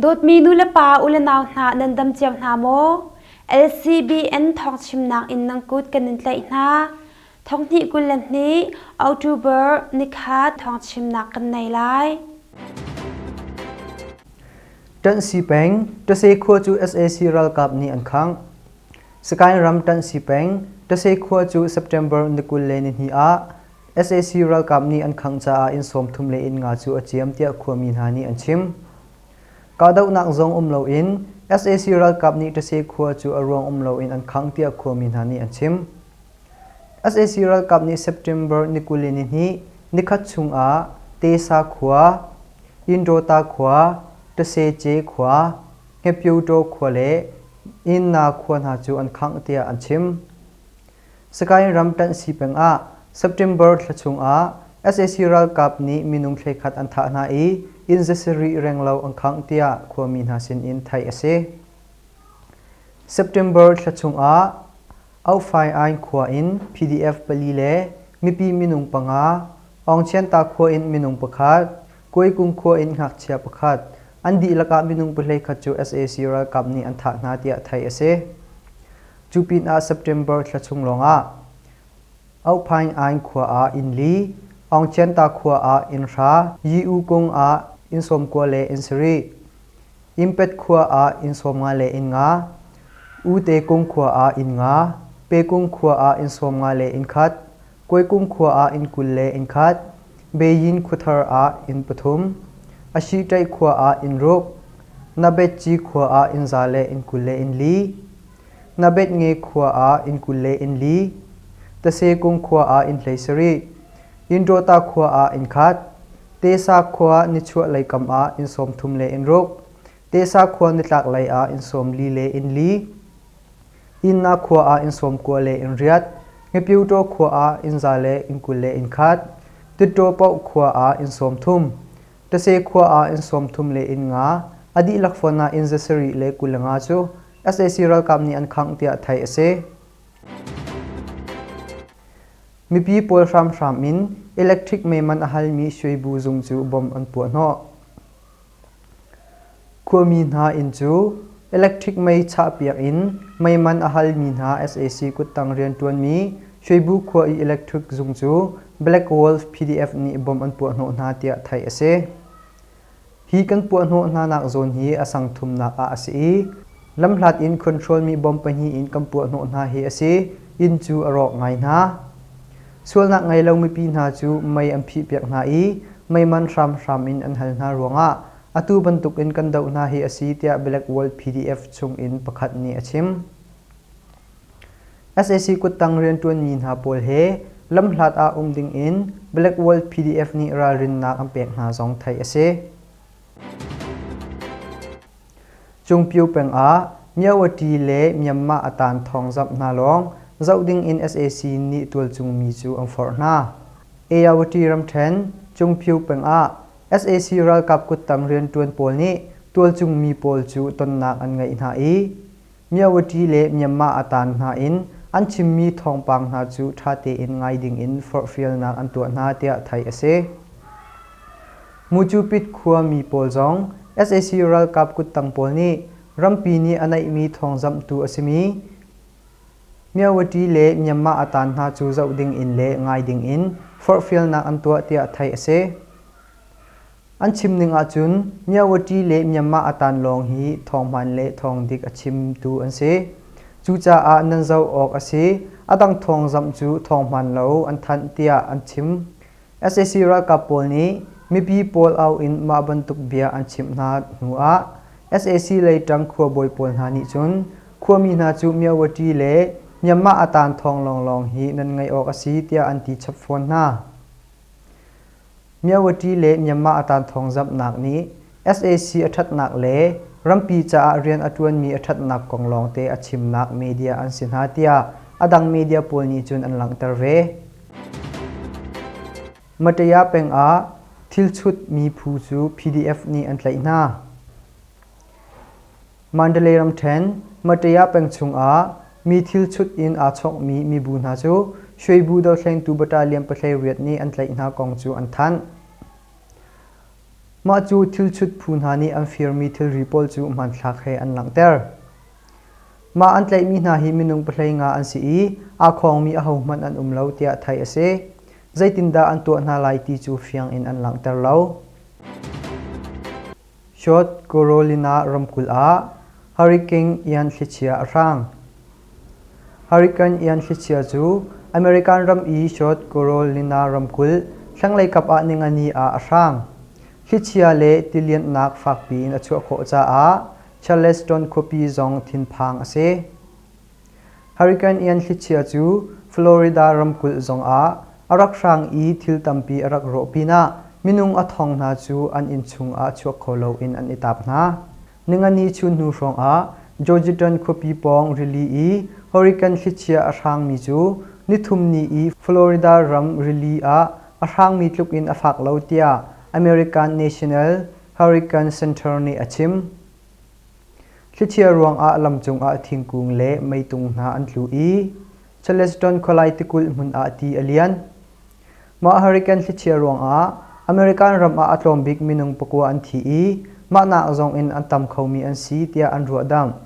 Dawtmi nulepa ulenau hna nan dam cio hna maw? LCBN thawngchimnak in nan kut kan in tlaih hna. Thonghnih 22 October nikha thawngchimnak kan nei lai. Ṭanhsi peng, Tase khua cu sac ralkap nih an khangh. Sagaing ram Ṭanhsi peng, Tase khua cu September ni 22 ah sac ralkap nih an khangh caah inn 30 le inn nga cu a ciam tiah khuami hna nih an chim. Kahdohnak zong um loin sac ralkap nih Tase khua cu a ruang um loin an khangh tiah khuami hna nih an chim. Sac ralkap nih September ni 22 nikhat chungah Tesa khua, Indawta khua, Tasece khua, Hngepyotaw khua le Inna khua hna cu an khangh tiah an chim. Sagaing ram ṭanhsi peng ah September thla chungah sac ralkap nih minung thleikhat an thah hna i inn zasarih renglo an khangh tiah khuami hna sinin theih a si. September thla chungah Auhfai Aing khua in PDF pali le mipi minung panga, Aungchianta khua in minung pakhat, Kuaikung khua in ngakchia pakhat, an dihlak ah minung pahleikhat cu sac ralkap nih an thah hna tiah theih a si. Cu pinah September thla chung lawngah Auhphaing Aing khua ah inn li, Aungchianta khua ah inn hra, Yi-U kung ah inn 90 le inn sarih, Impet khua ah inn 50 le inn nga, Ute kung khua ah inn nga, Pekung khua ah inn 50 le inn khat, Kuaikung khua ah inn 20 le inn khat, Beyin khuathar ah inn pathum, Asihṭaih khua ah inn ruk, Nabetci khua ah inn za le inn 20 le inn li, Nabetnge khua ah inn 20 le inn li, Tasekung khua ah inn 17, Indawta khua ah inn khat, Tesa khua nichuahlei kam ah inn 30 le inn ruk, Tesa khua nitlaklei ah inn 40 le inn li, Inna khua ah inn 90 le inn riat, Ngapyutaw khua ah inn za le inn 20 le inn khat, Tittaw Paoh khua ah inn 30, Tase khua ah inn 30 le inn nga, a dihlak fawn ah inn 7 le 25 cu sac ralkap nih an khangh tiah theih a si. Mipi pawl hramhram in electric mei man a halmi Shwebu zung cu bomb an puah hnawh. Khuami hna inn cu electric mei chahpiak in mei man a halmi hna sac kuttang rianṭuanmi Shwebu khua i electric zung cu Black Wolf PDF nih bomb an puah hnawh hna tiah theih a si. Hi kan puah hnawh hnanak zawn hi a sang thumnak ah a si i lamhlat in control mi bomb pahnih in kan puah hnawh hna hi a si. Inn cu a rawk ngai hna. Sualnak ngei lo mipi hna cu mei an phihpiak hna i mei man hramhram in an hal hna ruangah atu bantukin kan doh hna hi a si tiah Black World PDF chungin pakhat nih a chim. Sac kuttang rianṭuanmi hna pawl he lamhlat ah um dingin Black World PDF nih ralrinnak an pek hna zong theih a si. Cungpio peng ah Myawaddy le Myanmar a tan thawngzamh hna lawng zoh ding in sac nih tualchung mi cu an forh hna. Ayawady ramṭhen Cungpio peng ah sac ralkap kuttang rianṭuan pawl nih tualchung mi pawl cu tonnak an ngeih hna i Myawaddy le Myanmar a tan hna in an chimmi thawngpang hna cu ṭha tein ngai ding in forhfialnak an tuah hna tiah theih a si. Mucupit khuami pawl zong sac ralkap kuttang pawl nih rampi nih a naihmi thawngzamhtu a simi Myawaddy le Myanmar a tan hna cu zoh ding in le ngai ding in forhfialnak an tuah tiah theih a si. An chim ning ahcun Myawaddy le Myanmar a tan lawng hi thawng hmaan le thawng dik a chimtu an si. Cucaah nan zoh awk a si. A dang thawngzamh cu thawng hmaan lo an thanh tiah an chim. Sac ralkap pawl nih mipi pawl au in mah bantuk bia an chimh hna hnu ah sac lei ṭang khuabawi pawl hna nih cun khuami hna cu Myawaddy le Myanmar a tan thawng lawnglawng hi nan ngaih awk a si tiah an ti chap fawn hna. Myawaddy le Myanmar a tan thawngzamhnak nih sac a ṭhatnak le rampi caah rian a ṭuanmi a ṭhatnak kong lawngte a chimnak media an si hna tiah a dang media pawl nih cun an langhter ve. Mataya peng ah thilchut mi phu cu PDF nih an tlaih hna. Mandalay ramṭhen Mataya peng chungah mi thilchut in aa chawkmi mibu hna cu Shwebu dothlengtu battalion 18 nih an tlaih hna kong cu an thanh. Mah cu thilchut phu hna nih an firmi thilri pawl cu hmanthlak he an langhter. Mah an tlaihmi hna hi minung pahlei nga an si i aa khawngmi ahohmanh an um lo tiah theih a si. Zeitindah an tuah hna lai ti cu fiang in an langhter lo. South Carolina ramkulh ah Hurricane Ian thlichia a hrang. Hurricane Ian thlichia cu American ram i South Carolina ramkulh thlanglei kap ah ningani ah a hrang. Thlichia le tilianhnak fakpi in a chuah khawh caah Charleston khuapi zong thinphang a si. Hurricane Ian thlichia cu Florida ramkulh zongah a rak hrang i thil tampi a rak rawh pinah minung a thong hna cu an innchung ah chuak kho loin an i tap hna. Ningani chun hnu hrawngah Georgeton khuapi pawng rili i hurricane thlichia a hrangmi cu nithum ni i Florida ram rili ah a hrangmi tluk in a fak lo tiah American National Hurricane Center nih a chim. Thlichia ruangah lam cungah thingkung le meitung hna an tlu i Charleston khualai tikulh hmun ah ti a lian. Mah hurricane thlichia ruangah American ram ah a tlawm bik minung pakua an thi i mahnak zong in an tam khomi an si tiah an ruahdamh.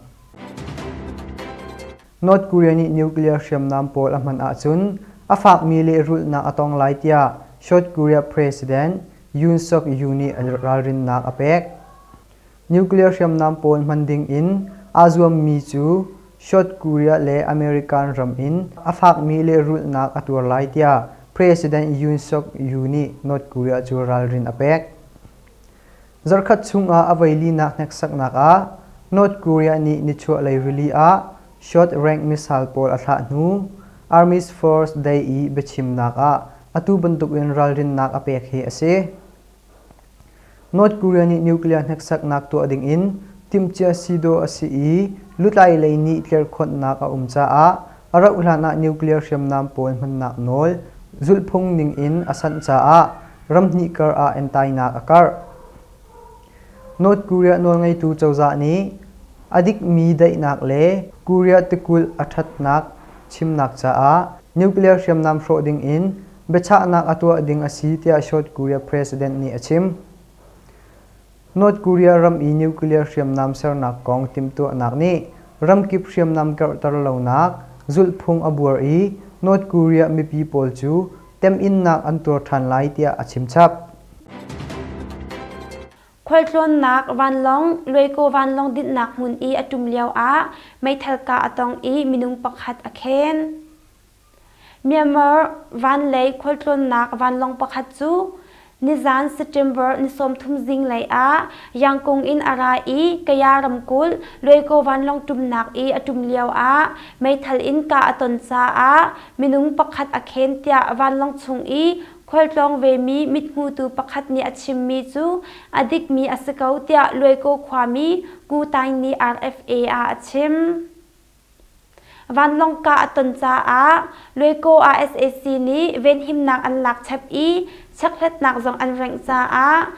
North Korea nih nuclear hriamnam pawl a hman ahcun a fakmi lehrulhnak a tong lai tiah South Korea President Yoon Suk Yeol nih ralrinnak a pek. Nuclear hriamnam pawl hman ding in aa zuammi cu South Korea le American ram in a fakmi lehrulhnak a tuar lai tiah President Yoon Suk Yeol nih North Korea cu ralrin a pek. Zarkhat chungah a voilinak hneksaknak ah North Korea nih nichuahlei rili ah short rank missile pawl a thlah hnu Army's Force Day i biachimnak ah atu bantukin ralrinnak a pek hi a si. North Korea nih nuclear hneksaknak tuah dingin timhcia si dawh a si i lutlai lei nih tlerhkhawnhnak a um caah a rauhhlan ah nuclear hriamnam pawl hmannak nawl zulhphung ningin a sanh caah ramhnih kar ah entainak a karh. North Korea nawlngeitu cozah nih a dikmi daihnak le Korea tikulh a ṭhatnak chimnak caah nuclear hriamnam hrawh dingin biachahnak a tuah ding a si tiah South Korea president nih a chim. North Korea ram i nuclear hriamnam sernak kong timhtuahnak nih ramkip hriamnam karhter lonak zulhphung a buar i North Korea mipi pawl cu teminnak an tuar ṭhan lai tiah a chim chap. Khualtlawnnak vanlawng Luaikaw vanlawng dinhnak hmun i a ṭum lioah meithal kah a tong i minung pakhat a khen. Myanmar vanlei khualtlawnnak vanlawng pakhat cu nizan September ni 30 zinglei ah Yangkung in a ra i Kaya ramkulh Luaikaw vanlawng ṭumnak i a ṭum lioah meithal in kah a ton caah minung pakhat a khen tiah vanlawng chung i khualtlawng vemi mithmutu pakhat nih a chimmi cu a dikmi a si ko tiah Luaikaw khuami Ku Taing nih RFA ah a chim. Vanlawng kah a ton caah Luaikaw ah sac nih venhimnak an lak chap i chekhlatnak zong an rengh caah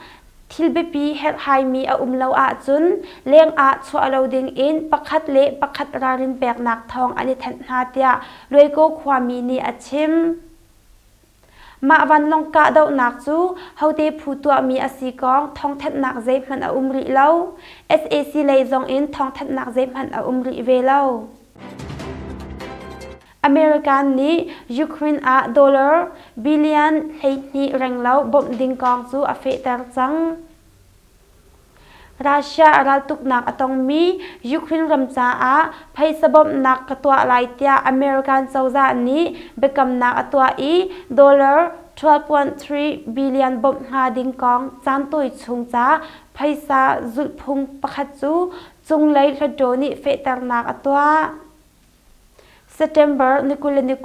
thil biapi herhhaimi a um lo ahcun leng ah chuah lo ding in pakhat le pakhat ralrin peknak thawng an i thanh hna tiah Luaikaw khuami nih a chim. Mah vanlawng kahdohnak cu hote phu tuahmi a si kong thawngthanhnak zeihmanh a um rih lo. Sac lei zong in thawngthanhnak zeihmanh a um rih ve lo. American nih Ukraine ah dollar billion 12 renglo bawmh ding kong cu a fehter cang. Russia raltuknak a tongmi Ukraine ram caah phaisa bawmhnak ka tuah lai tiah American cozah nih biakamnak a tuah i dollar 12.3 billion bawmh hnga ding kong caantawi chung ca phaisa zulhphung pakhat cu cunglei Hluttaw nih fehternak a tuah. September ni 29,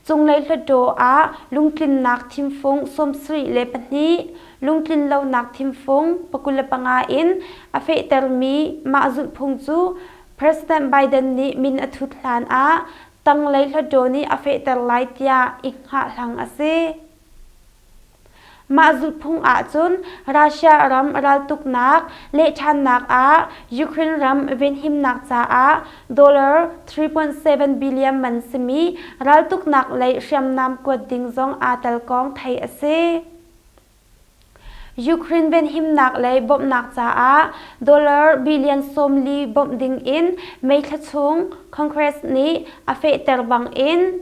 Cunglei Hluttaw ah lungtlinnak thimfung 72, lungtlinlonak thimfung 25 in a fehtermi mah zulhphung cu President Biden nih min a thut hlan ah tanglei Hluttaw nih a fehter lai tiah i hngahhlang a si. Mah zulhphung ahcun Russia ram raltuknak lehṭhannak ah Ukraine ram venhimnak caah dollar 3.7 billion man simi raltuknak lei hriamnam kuat ding zong aa tel kong theih a si. Ukraine venhimnak lei bawmhnak caah dollar billion 40 bawmh ding in May thla chung Congress nih a fehter bangin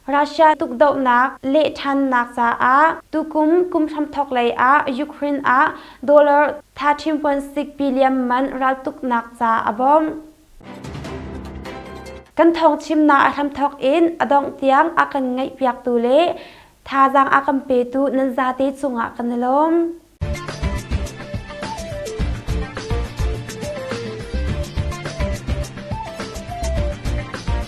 Russia tukdohnak lehṭhannak caah tukum kum hramthawk lei ah Ukraine ah dollar 13.6 billion man raltuknak ca a bawmh. Kan thawngchimnak a hramthawk in a dongh tiang a kan ngaihpiaktu le thazaang a kan petu nan zate cungah kan i lawm.